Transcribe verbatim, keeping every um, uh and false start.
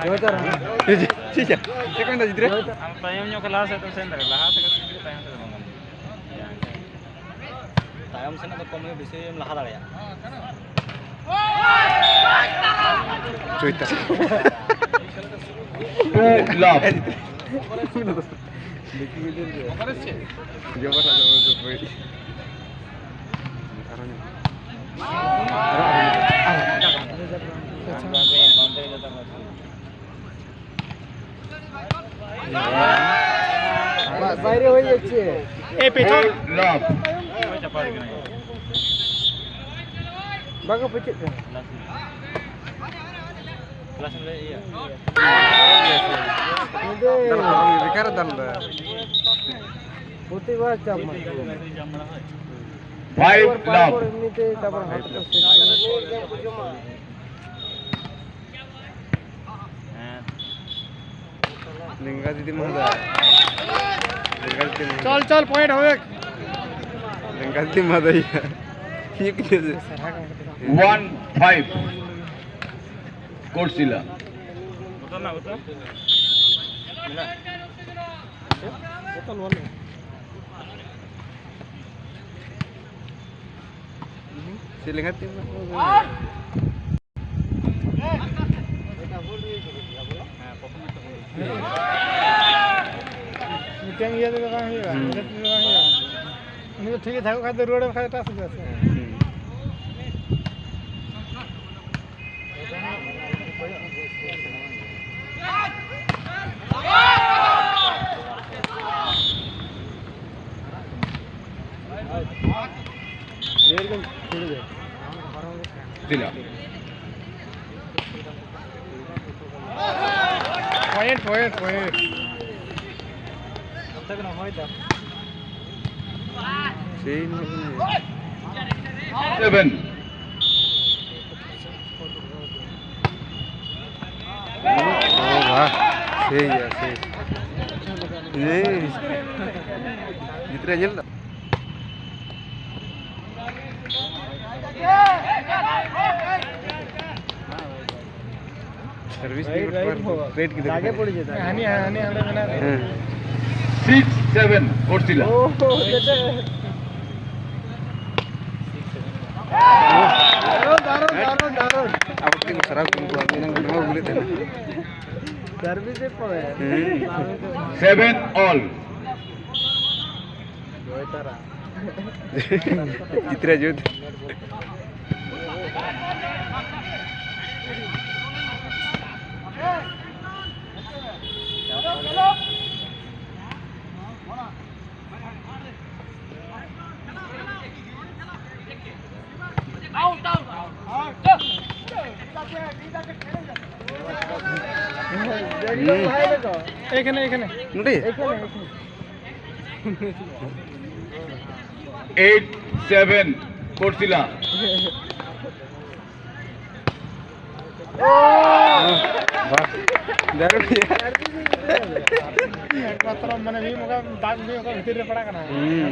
ᱪᱮᱫ ᱪᱮᱫ ᱪᱮᱫ ᱠᱚ ᱢᱮᱱᱫᱟ ᱜᱤᱫᱽᱨᱟᱹ? ᱟᱢ ᱛᱟᱭᱚᱢ ᱧᱚᱜ ᱠᱷᱚᱱ ᱞᱟᱦᱟ ᱥᱮᱫ ᱫᱚ ᱥᱮᱱ ᱫᱟᱲᱮᱭᱟᱜᱼᱟ, ᱞᱟᱦᱟ ᱥᱮᱫ ᱠᱷᱚᱱ ᱛᱟᱭᱚᱢ ᱥᱮᱫ ᱫᱚ ᱵᱟᱝ ᱜᱟᱱᱚᱜᱼᱟ᱾ ᱛᱟᱭᱚᱢ ᱥᱮᱱᱟᱜ ᱫᱚ ᱠᱚᱢ ᱧᱚᱜ ᱵᱮᱥᱤ ᱮᱢ ᱞᱟᱦᱟ ᱫᱟᱲᱮᱭᱟᱜᱼᱟ᱾ ᱪᱩᱭᱛᱟ᱾ Two love. বা-, বাইরে হয়ে যাচ্ছে। এই পেছন। Love. বাঘা পড়ছে তো। কিন্তু বেকার দাম দেয়। প্রতিবার চাপ মারে। Five একবার পার love. করে এমনিতেই তারপর হাতটা শেষ করে। ᱞᱮᱸᱜᱟ ᱡᱩᱫᱤ ᱢᱟ ᱫᱟ᱾ ᱞᱮᱸᱜᱟ ᱡᱩᱫᱤ ᱢᱟ ᱫᱟ᱾ চল, চল, পয়েন্ট হবে। ᱞᱮᱸᱜᱟ ᱡᱩᱫᱤ ᱢᱟ ᱫᱟ ᱭᱟ᱾ ᱤᱧ ᱠᱚ ᱧᱮᱞ ᱫᱟ᱾ One five. ᱠᱳᱴᱥᱤᱞᱟ. ᱪᱮᱫ ᱞᱮᱸᱜᱟ ᱛᱤ ᱢᱟ? ᱢᱤᱫᱴᱟᱝ ᱤᱭᱟᱹ ᱛᱮᱫᱚ ᱵᱟᱝ ᱦᱩᱭᱩᱜᱼᱟ, ᱦᱩᱸ᱾ ᱤᱭᱟᱹ ᱛᱮᱫᱚ ᱵᱟᱝ ᱦᱩᱭᱩᱜᱼᱟ᱾ ᱩᱱᱤ ᱫᱚ ᱴᱷᱤᱠ ᱜᱮ ᱛᱟᱦᱮᱸ ᱠᱚᱜ ᱠᱷᱟᱡ ᱫᱚ ᱨᱩᱣᱟᱹᱲ ᱵᱟᱠᱷᱟᱡ ᱮᱴᱟᱜ ᱥᱮᱫ ᱪᱟᱞᱟᱜ ᱥᱮ᱾ ᱦᱩᱸ᱾ ᱛᱤᱱᱟᱹᱜ? Point, point, point. ᱥᱮᱭ ᱱᱚᱣᱟ ᱠᱟᱱᱟ᱾ ᱥᱮᱵᱷᱮᱱ᱾ ᱚ, ᱵᱟᱦ, ᱥᱮᱭ ᱜᱮᱭᱟ, ᱥᱮᱭ᱾ ᱮᱭ, ᱜᱤᱫᱽᱨᱟᱹ ᱧᱮᱞ ᱫᱟ? ᱥᱟᱨᱵᱷᱤᱥ ᱨᱟᱭᱤᱰ, ᱨᱟᱭᱤᱰ ᱠᱚ ᱵᱨᱮᱠ ᱠᱤᱫᱟ᱾ ᱞᱟᱜᱮ ᱯᱚᱲᱤ ᱡᱮᱛᱟ᱾ ᱦᱟᱹᱱᱤ, ᱦᱟᱹᱱᱤ ᱦᱟᱸᱰᱮ ᱢᱮᱱᱟᱭ᱾ ᱦᱮᱸ᱾ Six seven ᱠᱚᱨᱥᱤᱞᱟ᱾ ᱳ, ᱦᱳ, ᱡᱮᱛᱟ᱾ ᱫᱟᱨᱩᱱ, ᱫᱟᱨᱩᱱ, ᱫᱟᱨᱩᱱ, ᱫᱟᱨᱩᱱ᱾ ᱟᱵᱚ ᱛᱮᱜᱮ ᱠᱚ ᱥᱟᱨᱟᱣ ᱠᱚ ᱩᱱᱠᱩ, ᱟᱵᱚ ᱮᱱᱟᱝ ᱠᱚ ᱱᱚᱣᱟ ᱠᱚ ᱞᱟᱹᱭᱮᱫ ᱛᱟᱦᱮᱱᱟ᱾ ᱥᱟᱨᱵᱷᱤᱥ ᱮ ᱯᱚᱲᱮ᱾ ᱦᱮᱸ᱾ ᱥᱮᱵᱷᱮᱱ ᱚᱞ᱾ ᱡᱚᱭ ᱛᱟᱨᱟ᱾ ᱪᱤᱛᱨᱟ ᱡᱩᱛ᱾ এইখানে, এইখানে। মোটেই? এইখানে, এইখানে। এইট সেভেন করছিলা। বাহ, দারুণ। একমাত্র মানে ভীম ওকে দাগ দিয়ে ওকে ভিতরে পড়া কেন? হুম।